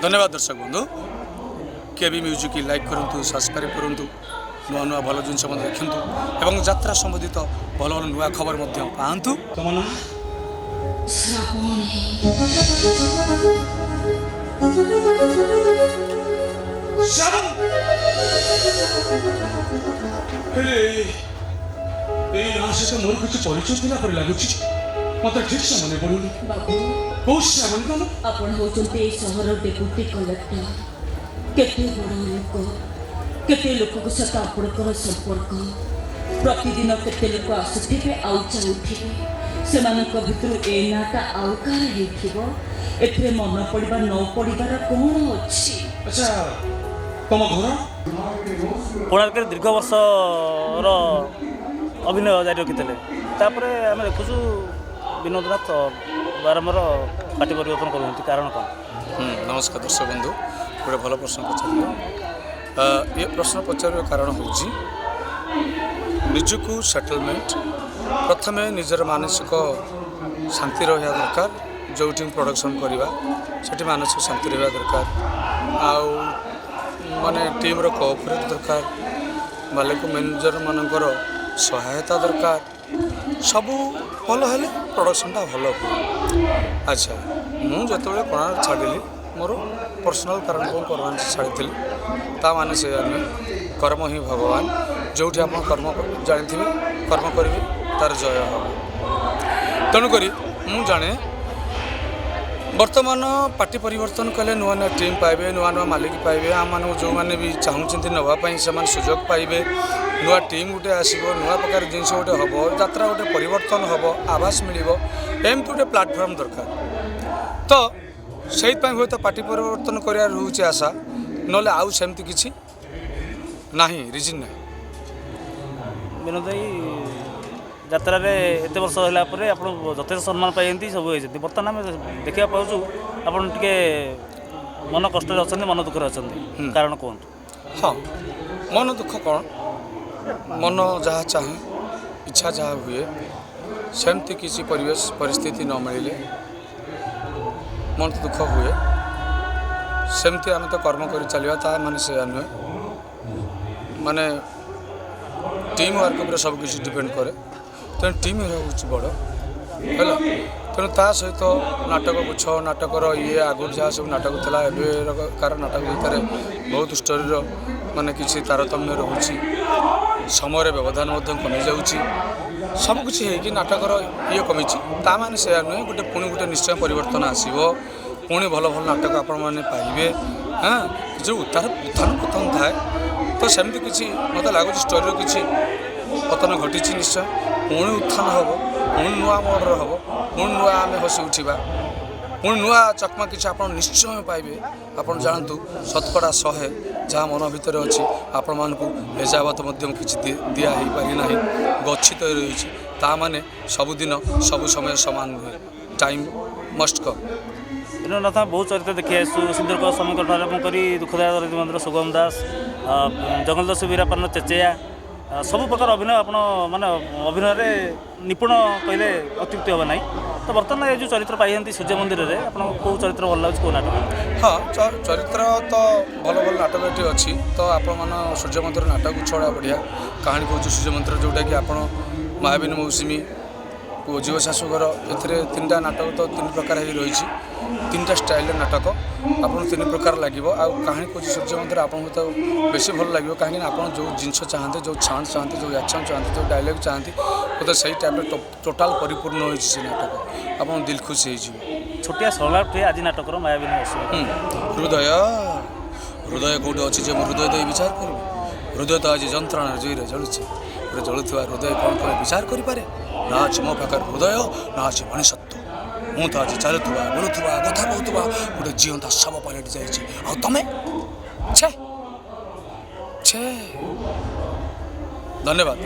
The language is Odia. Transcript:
ଧନ୍ୟବାଦ ଦର୍ଶକ ବନ୍ଧୁ। କେବି ମ୍ୟୁଜିକ୍ ଲାଇକ୍ କରନ୍ତୁ, ସବସ୍କ୍ରାଇବ୍ କରନ୍ତୁ, ନୂଆ ନୂଆ ଭଲ ଜିନିଷ ମଧ୍ୟ ଦେଖନ୍ତୁ ଏବଂ ଯାତ୍ରା ସମ୍ବନ୍ଧିତ ଭଲ ଭଲ ନୂଆ ଖବର ମଧ୍ୟ ପାଆନ୍ତୁ। ତମ ନାଁ? ଶ୍ରାବଣୀ। ଶ୍ରାବଣ। ହେଲେ ଏଇ ନାଁ ସହିତ ମୋର କିଛି ପରିଚୟ ଥିଲା ପରି ଲାଗୁଛି। ମତେ ଠିକ୍ ସେ ମନେ ପଡୁନି। ବାବୁ। କୋଉ ଶ୍ରାବଣୀ ତମ? ଆପଣ ହେଉଛନ୍ତି ଏଇ ସହରର ଡେପୁଟି କଲେକ୍ଟର। କେତେ ବଡ଼ ଲୋକ, କେତେ ଲୋକଙ୍କ ସହିତ ଆପଣଙ୍କର ସମ୍ପର୍କ। ପ୍ରତିଦିନ କେତେ ଲୋକ ଆସୁଥିବେ ଆଉ ଯାଉଥିବେ। ସେମାନଙ୍କ ଭିତରୁ ଏ ନାଁଟା ଆଉ କାହାର ହେଇଥିବ। ଏଥିରେ ମନ ପଡ଼ିବା ନ ପଡ଼ିବାର କ'ଣ ଅଛି? ଆଚ୍ଛା, ତମ ଘର? କୋଣାର୍କରେ ଦୀର୍ଘ ବର୍ଷର ଅଭିନୟ ଜାରି ରଖିଥିଲେ। ତାପରେ ଆମେ ଦେଖୁଛୁ ବିନୋଦ ନାଥ ବାରମ୍ବାର ପାର୍ଟି ପରିବର୍ତ୍ତନ କରୁଛନ୍ତି। କାରଣ କ'ଣ? ନମସ୍କାର ଦର୍ଶକ ବନ୍ଧୁ। ଗୋଟେ ଭଲ ପ୍ରଶ୍ନ ପଚାରିଲେ। ଏ ପ୍ରଶ୍ନ ପଚାରିବାର କାରଣ ହେଉଛି, ନିଜକୁ ସେଟଲମେଣ୍ଟ, ପ୍ରଥମେ ନିଜର ମାନସିକ ଶାନ୍ତି ରହିବା ଦରକାର। ଯେଉଁଠି ପ୍ରଡ଼କ୍ସନ୍ କରିବା, ସେଠି ମାନସିକ ଶାନ୍ତି ରହିବା ଦରକାର। ଆଉ ମାନେ ଟିମ୍ର କୋଅପରେଟ୍ ଦରକାର, ମାଲିକ ମ୍ୟାନେଜରମାନଙ୍କର ସହାୟତା ଦରକାର। ସବୁ ଭଲ ହେଲେ ପ୍ରଡ଼କ୍ସନ୍ଟା ଭଲ ହୁଏ। ଆଚ୍ଛା, ମୁଁ ଯେତେବେଳେ କୋଣାର୍କ ଛାଡ଼ିଲି, ମୋର ପର୍ସନାଲ୍ କାରଣ ପାଇଁ କୋଣାର୍କ ଛାଡ଼ିଥିଲି। ତା ମାନେ ସେଇଆ ନୁହେଁ। କର୍ମ ହିଁ ଭଗବାନ। ଯେଉଁଠି ଆପଣ କର୍ମ ଜାଣିଥିବେ, କର୍ମ କରିବେ, ତାର ଜୟ ହେବ। ତେଣୁକରି ମୁଁ ଜାଣେ, ବର୍ତ୍ତମାନ ପାର୍ଟି ପରିବର୍ତ୍ତନ କଲେ ନୂଆ ନୂଆ ଟିମ୍ ପାଇବେ, ନୂଆ ନୂଆ ମାଲିକ ପାଇବେ। ଆମମାନଙ୍କୁ ଯେଉଁମାନେ ବି ଚାହୁଁଛନ୍ତି ନେବା ପାଇଁ, ସେମାନେ ସୁଯୋଗ ପାଇବେ। ନୂଆ ଟିମ୍ ଗୋଟେ ଆସିବ, ନୂଆ ପ୍ରକାର ଜିନିଷ ଗୋଟେ ହେବ, ଯାତ୍ରା ଗୋଟେ ପରିବର୍ତ୍ତନ ହେବ, ଆଭାସ ମିଳିବ। ଏମିତି ଗୋଟେ ପ୍ଲାଟଫର୍ମ ଦରକାର। ତ ସେଇଥିପାଇଁ ହୁଏତ ପାର୍ଟି ପରିବର୍ତ୍ତନ କରିବାର ରହୁଛି ଆଶା, ନହେଲେ ଆଉ ସେମିତି କିଛି ନାହିଁ, ରିଜିନ୍ ନାହିଁ। ବିନୋଦ ଭାଇ, ଯାତ୍ରାରେ ଏତେ ବର୍ଷ ହେଲା ପରେ ଆପଣ ଯଥେଷ୍ଟ ସମ୍ମାନ ପାଇଛନ୍ତି, ସବୁ ହେଇଛନ୍ତି। ବର୍ତ୍ତମାନ ଆମେ ଦେଖିବାକୁ ପାଉଛୁ ଆପଣ ଟିକେ ମନ କଷ୍ଟରେ ଅଛନ୍ତି, ମନ ଦୁଃଖରେ ଅଛନ୍ତି। କାରଣ କୁହନ୍ତୁ। ହଁ, ମନ ଦୁଃଖ କ'ଣ? ମନ ଯାହା ଚାହେଁ, ଇଚ୍ଛା ଯାହା ହୁଏ, ସେମିତି କିଛି ପରିବେଶ ପରିସ୍ଥିତି ନ ମିଳିଲେ ମନ ତ ଦୁଃଖ ହୁଏ। ସେମିତି ଆମେ ତ କର୍ମ କରି ଚାଲିବା, ତା ମାନେ ସେଇଆ ନୁହେଁ। ମାନେ ଟିମ୍ ୱାର୍କ ଉପରେ ସବୁ କିଛି ଡିପେଣ୍ଡ କରେ। ତେଣୁ ଟିମ୍ ହେଉଛି ବଡ଼ ହେଲା। ତେଣୁ ତା ସହିତ ନାଟକ ଗୁଚ୍ଛ, ନାଟକର ଇଏ, ଆଗରୁ ଯାହା ସବୁ ନାଟକ ଥିଲା, ଏବେକାର ନାଟକ ଭିତରେ ବହୁତ ଷ୍ଟୋରିର ମାନେ କିଛି ତାରତମ୍ୟ ରହୁଛି। ସମୟର ବ୍ୟବଧାନ ମଧ୍ୟ କମିଯାଉଛି। ସବୁକିଛି ହେଇକି ନାଟକର ଇଏ କମିଛି। ତା ମାନେ ସେଇଆ ନୁହେଁ। ଗୋଟେ ପୁଣି ଗୋଟେ ନିଶ୍ଚୟ ପରିବର୍ତ୍ତନ ଆସିବ। ପୁଣି ଭଲ ଭଲ ନାଟକ ଆପଣମାନେ ପାଇବେ। ହଁ, ଯେଉଁ ଉତ୍ଥାନ ପତନ ଥାଏ, ତ ସେମିତି କିଛି ମୋତେ ଲାଗୁଛି ଷ୍ଟୋରିର କିଛି ପତନ ଘଟିଛି। ନିଶ୍ଚୟ ପୁଣି ଉତ୍ଥାନ ହେବ, ପୁଣି ନୂଆ ମୋଡ଼ର ହେବ, ପୁଣି ନୂଆ ଆମେ ହସି ଉଠିବା, ପୁଣି ନୂଆ ଚକମା କିଛି ଆପଣ ନିଶ୍ଚୟ ପାଇବେ। ଆପଣ ଜାଣନ୍ତୁ, 100% ଯାହା ମନ ଭିତରେ ଅଛି, ଆପଣମାନଙ୍କୁ ଏଯାବତ ମଧ୍ୟ କିଛି ଦିଆ ହେଇପାରି ନାହିଁ, ଗଚ୍ଛିତ ରହିଛି। ତା ମାନେ ସବୁଦିନ ସବୁ ସମୟ ସମାନ ନୁହେଁ। ଟାଇମ୍ ମଷ୍ଟ କମ୍। ବିନୋଦ ନାଥ, ବହୁତ ଚରିତ୍ର ଦେଖି ଆସିଛୁ। ସିନ୍ଦୁରକ ସମୀକରଣଠୁ ଆରମ୍ଭ କରି ଦୁଃଖଦାୟକ ମନ୍ଦିର ସୁଗମ ଦାସ, ଜଙ୍ଗଲ ଦାସ ବୀରାପାନ ଚେଚେୟା, ସବୁ ପ୍ରକାର ଅଭିନୟ ଆପଣ ମାନେ ଅଭିନୟରେ ନିପୁଣ କହିଲେ ଅତ୍ୟୁକ୍ତି ହେବ ନାହିଁ। ତ ବର୍ତ୍ତମାନ ଏ ଯେଉଁ ଚରିତ୍ର ପାଇଛନ୍ତି ସୂର୍ଯ୍ୟ ମନ୍ଦିରରେ, ଆପଣଙ୍କୁ କେଉଁ ଚରିତ୍ର ଭଲ ଲାଗୁଛି, କେଉଁ ନାଟକ? ହଁ, ଚରିତ୍ର ତ ଭଲ ଭଲ ନାଟକ ଏଠି ଅଛି। ତ ଆପଣମାନ ସୂର୍ଯ୍ୟ ମନ୍ଦିର ନାଟକ ଛଡ଼ା ବଢ଼ିଆ କାହାଣୀ କହୁଛି ସୂର୍ଯ୍ୟ ମନ୍ଦିର, ଯେଉଁଟାକି ଆପଣ ମାୟାବିନୀ ମୌସୁମୀ, ଝିଅ ଶାଶୁଘର, ଏଥିରେ ତିନିଟା ନାଟକ ତ ତିନି ପ୍ରକାର ହେଇ ରହିଛି। ତିନିଟା ଷ୍ଟାଇଲର ନାଟକ ଆପଣଙ୍କୁ ତିନି ପ୍ରକାର ଲାଗିବ। ଆଉ କାହାଣୀ କହୁଛି ସୂର୍ଯ୍ୟ ମନ୍ଦିର ଆପଣଙ୍କୁ ତ ବେଶୀ ଭଲ ଲାଗିବ, କାହିଁକିନା ଆପଣ ଯେଉଁ ଜିନିଷ ଚାହାନ୍ତି, ଯେଉଁ ଛାଣ୍ଟ ଚାହାନ୍ତି, ଯେଉଁ ଆକ୍ସନ୍ ଚାହାନ୍ତି, ଯେଉଁ ଡାଇଲଗ୍ ଚାହାନ୍ତି, ବୋଧେ ସେଇ ଟାଇପ୍ର ଟୋଟାଲ୍ ପରିପୂର୍ଣ୍ଣ ହୋଇଛି ସେ ନାଟକ। ଆପଣ ଦିଲ ଖୁସି ହେଇଯିବେ। ଛୋଟିଆ ସଂଳାପଟିଏ ଆଜି ନାଟକର ମାୟାବିନୀ ମୌସୁମୀ। ହୃଦୟ, ହୃଦୟ କେଉଁଠି ଅଛି ଯେ ମୁଁ ହୃଦୟ ଦେଇ ବିଚାର କରିବି? ହୃଦୟ ତ ଆଜି ଯନ୍ତ୍ରଣାର ଜୁଇରେ ଜଳୁଛି। ଗୋଟେ ଜଳୁଥିବା ହୃଦୟ କ'ଣ କ'ଣ ବିଚାର କରିପାରେ? ନା ଅଛି ମୋ ପାଖରେ ହୃଦୟ, ନା ଅଛି ମଣିଷତ୍ୱ। ମୁଁ ତ ଆଜି ଚାଲୁଥିବା, ବୁଲୁଥିବା, କଥା କହୁଥିବା ଗୋଟେ ଜିଅନ୍ତା ଶବ ପାଲଟି ଯାଇଛି। ଆଉ ତମେ, ଛେ ଛେ। ଧନ୍ୟବାଦ।